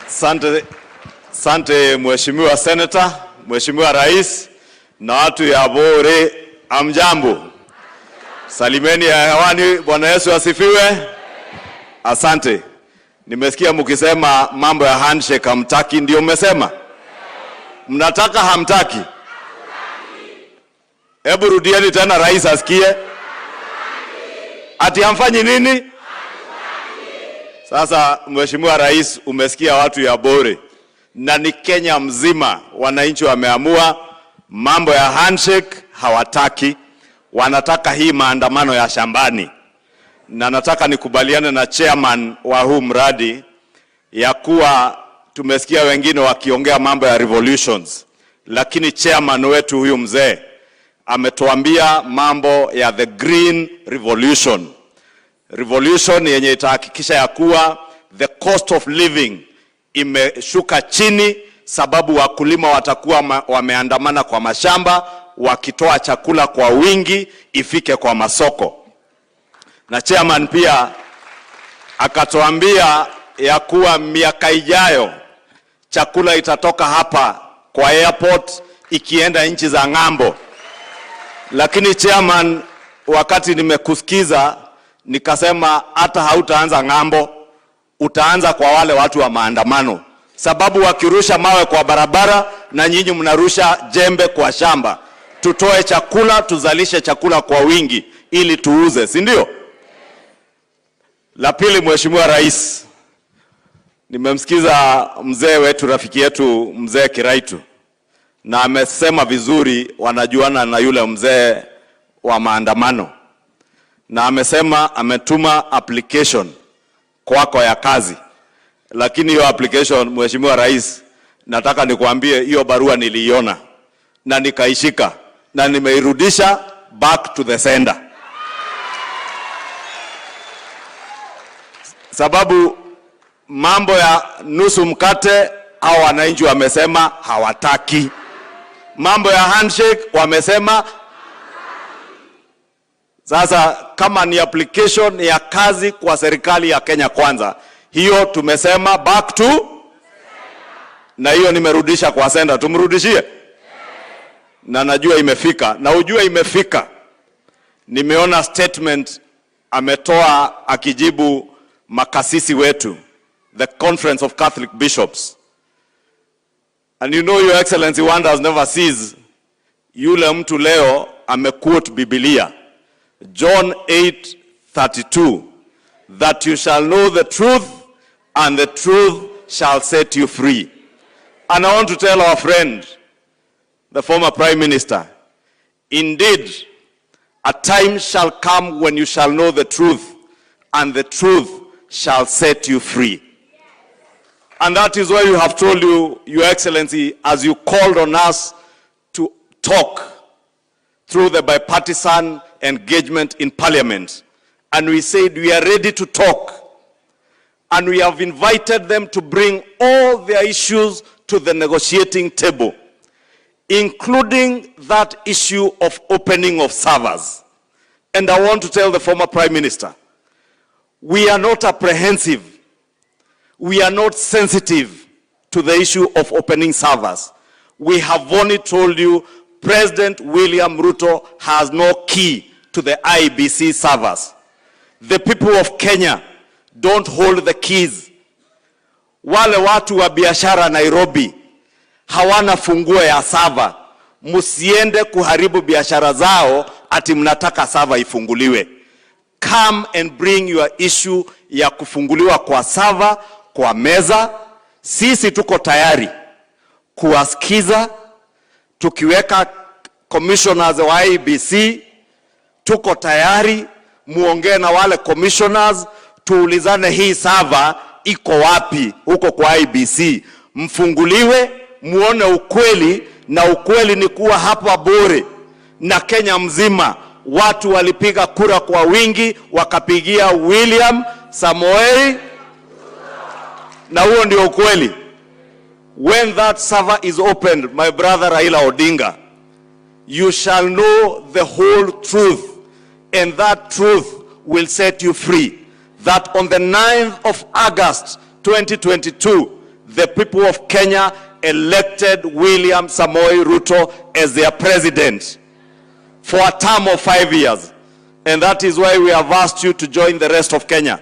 Asante, asante Mheshimiwa Senator, Mheshimiwa Rais na watu ya Bore, hamjambo. Salimeni ya hewani. Bwana Yesu asifiwe. Asante. Nimesikia mkisema mambo ya handshake hamtaki, ndio mmesema? Mnataka hamtaki? Hebu rudieni tena rais asikie. Ati hamfanyi nini? Sasa Mheshimiwa Rais, umesikia watu ya Bore na ni Kenya mzima, wananchi wameamua mambo ya handshake hawataki, wanataka hii maandamano ya shambani, na nataka nikubaliane na chairman wa huu mradi ya kuwa tumesikia wengine wakiongea mambo ya revolutions, lakini chairman wetu huyu mzee ametuambia mambo ya the green revolution, revolution yenye itahakikisha ya kuwa the cost of living imeshuka chini, sababu wakulima watakuwa wameandamana kwa mashamba wakitoa chakula kwa wingi ifike kwa masoko. Na chairman pia akatuambia ya kuwa miaka ijayo chakula itatoka hapa kwa airport ikienda nchi za ng'ambo. Lakini chairman, wakati nimekusikiza nikasema hata hautaanza ng'ambo, utaanza kwa wale watu wa maandamano, sababu wakirusha mawe kwa barabara na nyinyi mnarusha jembe kwa shamba. Tutoe chakula, tuzalishe chakula kwa wingi ili tuuze, si ndio? La pili, Mheshimiwa Rais, nimemsikiza mzee wetu, rafiki yetu mzee Kiraitu, na amesema vizuri, wanajuana na yule mzee wa maandamano, na amesema ametuma application kwako ya kazi, lakini hiyo application, Mheshimiwa Rais, nataka nikuambie hiyo barua niliiona na nikaishika na nimeirudisha back to the sender, sababu mambo ya nusu mkate au wananchi wamesema hawataki, mambo ya handshake wamesema. Sasa kama ni application ya kazi kwa serikali ya Kenya Kwanza, hiyo tumesema back to, na hiyo nimerudisha kwa sender, tumrudishie na najua imefika, na ujue imefika. Nimeona statement ametoa akijibu makasisi wetu, the Conference of Catholic Bishops. And you know, Your Excellency, wonders never cease. Yule mtu leo amequote Biblia John 8:32 that you shall know the truth and the truth shall set you free. And I want to tell our friend, the former Prime Minister, indeed, a time shall come when you shall know the truth and the truth shall set you free. And that is why we have told you, Your Excellency, as you called on us to talk through the bipartisan engagement in Parliament. And we said we are ready to talk. And we have invited them to bring all their issues to the negotiating table, including that issue of opening of servers. And I want to tell the former Prime Minister, we are not apprehensive. We are not sensitive to the issue of opening servers. We have only told you President William Ruto has no key to the IEBC servers. The people of Kenya don't hold the keys. Wale watu wa biashara Nairobi hawana funguo ya server. Msiende kuharibu biashara zao ati mnataka server ifunguliwe. Come and bring your issue ya kufunguliwa kwa server kwa meza. Sisi tuko tayari kuwasikiza, tukiweka commissioners wa IEBC, tuko tayari muongee na wale commissioners, tuulizane hii server iko wapi huko kwa IEBC, mfunguliwe muone ukweli, na ukweli ni kuwa hapa Bore na Kenya mzima watu walipiga kura kwa wingi, wakapigia William Samoei, na huo ndio ukweli. When that server is opened, my brother Raila Odinga, you shall know the whole truth, and that truth will set you free. That on the 9th of August 2022, The people of Kenya elected William Samoei Ruto as their president for a term of 5 years. And that is why we have asked you to join the rest of Kenya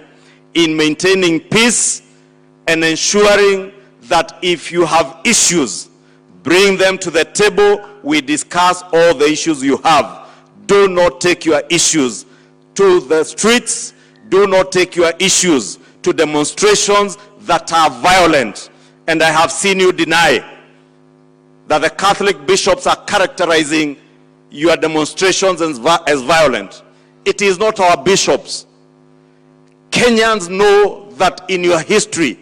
in maintaining peace and ensuring that if you have issues, bring them to the table. We discuss all the issues you have. Do not take your issues to the streets. Do not take your issues to demonstrations that are violent. And I have seen you deny that the Catholic bishops are characterizing your demonstrations as violent. It is not our bishops. Kenyans know that in your history,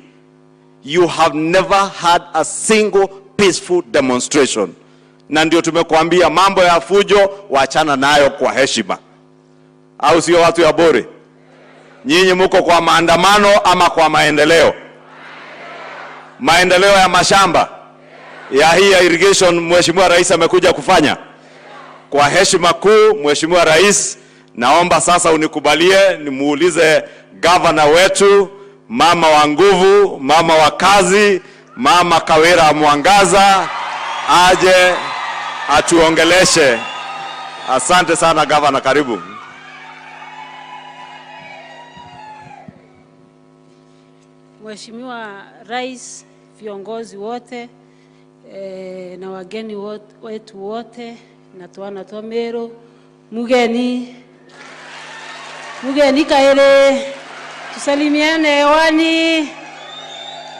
you have never had a single peaceful demonstration. Na ndio tumekuambia mambo ya fujo wachana nayo kwa heshima, au sio? Watu ya Bore, nyinyi muko kwa maandamano ama kwa maendeleo? Maendeleo ya mashamba ya hii ya irrigation, Mheshimiwa Rais amekuja kufanya. Kwa heshima kuu, Mheshimiwa Rais, naomba sasa unikubalie nimuulize gavana wetu, mama wa nguvu, mama wa kazi, Mama Kawira Mwangaza aje atuongeleshe. Asante sana gavana, karibu. Mheshimiwa Rais, viongozi wote na wageni wetu wote na twana twa Meru, mugeni mugeni kairi, tusalimiane hewani.